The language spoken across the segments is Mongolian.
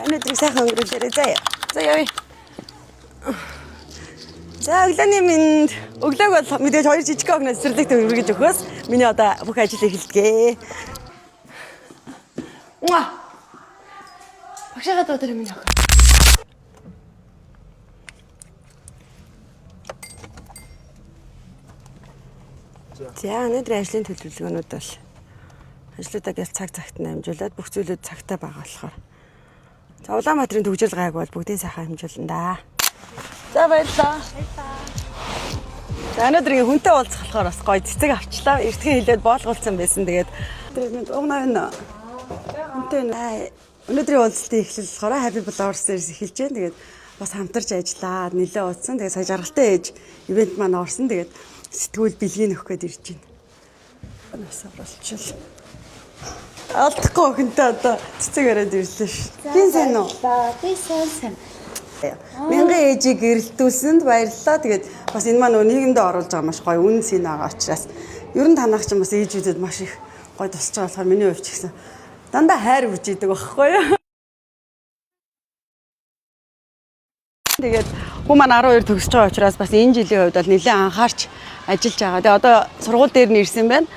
Өнөөдрийг сайхан өнгөрүүлээрэй заяа. За явъя. За өглөөний минь өглөөг бол мэдээж хоёр жижиг огноос цэцэрлэгт өргөж өгөхөөс миний одоо бүх ажил эхэлдэг. Муа. Багшаага дуудар минь охин. За өнөөдрийн ажлын төлөвлөгөөнүүд бол ажлуудаа гэл цаг цагт нь амжуулаад бүх зүйлүүд цагтаа байгаа болохоор. За Улаанбаатарын төгжрөл гайг бол бүгдийн сайхан амжуулна да. За баярлалаа. За өнөөдөр ингээ хүнтэй уулзах болохоор бас гоё цэцэг авчлаа. Эртхэн хилээд боолгуулсан байсан. Тэгээд тэр минь угнаа байна. Хүнтэй байна. Өнөөдрийн уулзалтын эхлэл болохоор Happy Flowers-ээс эхэлж байна. Тэгээд бас хамтарч ажиллаад нэлээ уулзсан. Тэгээд сая жаргалтай ээж ивент маань орсон. Тэгээд сэтгүүл бэлгийн өгөх гээд ирж байна. Бас оруулчихвал. Алдахгүй охинтой одоо цэцэг яриад ирлээ ш. Хин сайн уу? Би сайн сайн. Мянган ээжийг гэрэлтүүлсэнд баярлалаа. Тэгээд бас энэ маань нийгэмдээ оруулж байгаа маш гоё үн цэн байгаа учраас ер нь танах чинь бас ээжүүдэд маш их гоё тусч байгаа болохоор миний хувьд ч гэсэн дандаа хайр үрж идэг байхгүй юу? Тэгээд хүн маань 12 төгсөж байгаа учраас бас энэ жилийн хувьд бол нэлээд анхаарч ажиллаж байгаа. Тэгээд одоо сургууль дээр нь ирсэн байна.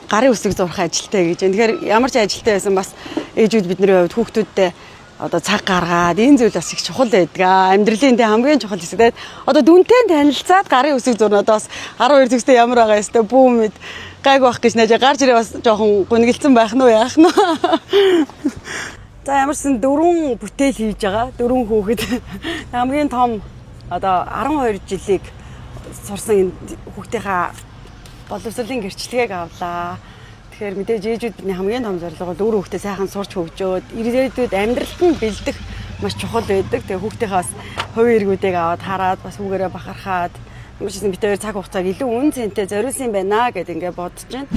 Гарын үсэг зурх ажилтай гэж. Тэгэхээр ямар ч ажилтай байсан бас ээжүүд бидний хувьд хүүхдүүдтэй одоо цаг гаргаад энэ зүйл бас их чухал байдаг. Амьдралын тэ хамгийн чухал хэсэг. Тэгээд одоо дүнтэй танилцаад гарын үсэг зурна. Одоо бас 12 төгсдөө ямар байгаа ёстой бүү мэд гайг байх гэж найж гарч ирээ бас жоохон гүнгэлцэн байх нь уу яах нь. За ямарсан дөрвөн бүтээл хийж байгаа. Дөрвөн хүүхэд. Хамгийн том одоо 12 жилийг сурсан энэ хүүхдийнхаа боловсролын гэрчлэгийг авлаа. Тэгэхээр мэдээж ээжүүд бидний хамгийн том зорилго бол үр хүүхдээ сайхан сурч хөгжөөд ирээдүйд амьдралд нь бэлдэх маш чухал байдаг. Тэгээ хүүхдийнхээ бас хувийн эргүүдийг аваад хараад бас хүүгээрээ бахархаад ямар ч гэсэн бид хоёр цаг хугацааг илүү үн цэнтэй зориулсан юм байна гэд ингээ бодож байна.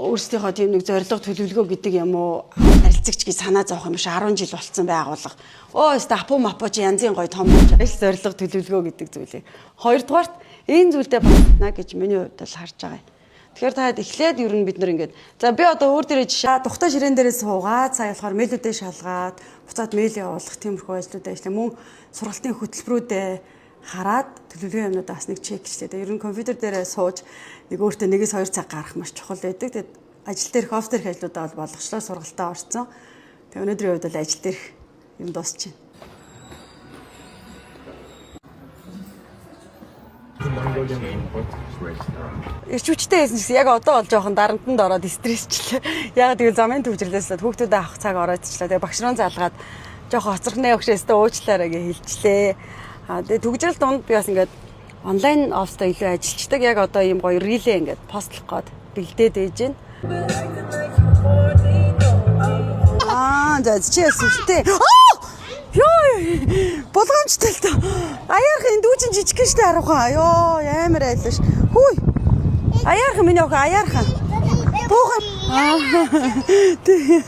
Өөрсдийнхөө тийм нэг зорилго төлөвлөгөө гэдэг юм уу харилцагч гэж санаа зовох юм биш 10 жил болцсон байгууллага. Өө өстө апу мапу чи янзын гоё том ажил зорилго төлөвлөгөө гэдэг зүйлийг. Хоёрдугаарт энэ зүйлдээ батна гэж миний хувьд бол харж байгаа юм. Тэгэхээр та эхлээд ер нь бид нар ингээд за би одоо өөр дээрээ жишээ тухтай ширээн дээрээ суугаад сая болохоор мэйлүүдээ шалгаад буцаад мэйл явуулах тиймэрхүү ажлуудаа ажиллаа. Мөн сургалтын хөтөлбөрүүдээ хараад төлөвлөгөө юмнуудаа бас нэг чекчлээ. Тэгээ ер нь компьютер дээрээ сууж нэг өөртөө 1-2 цаг гаргах маш чухал байдаг. Тэгээд ажил дээрх, офс дээрх ажлуудаа бол болгочлоо сургалтаа орцсон. Тэгээ өнөөдрийн хувьд бол ажил дээрх юм дуусч байна. Mongolian import restaurant. Ирч хүчтэй байсан ч гэсэн яг одоо бол жоохон дарамтанд ороод стрессчлээ. Яг тэгвэл замын төвжирлээс хүүхдүүдээ авах цаг ороодчлаа. Тэгээ багш руу залгаад жоохон хоцорхны өгшөөсөө уучлаарай гэж хэлчлээ. Аа тэгээ төгжрөл дунд би бас ингээд онлайн офстой илүү ажиллаждаг. Яг одоо ийм гоё рилээ ингээд постлох гээд бэлдээд ээж байна. Аа за чи сүртэй. Йоо болгоомжтой л доо. Аяархан энэ дүүчин жижиг штэ харуухан. Йоо амар айлш. Хүй. Аяархан миний охин аяархан. Буухан. Тий.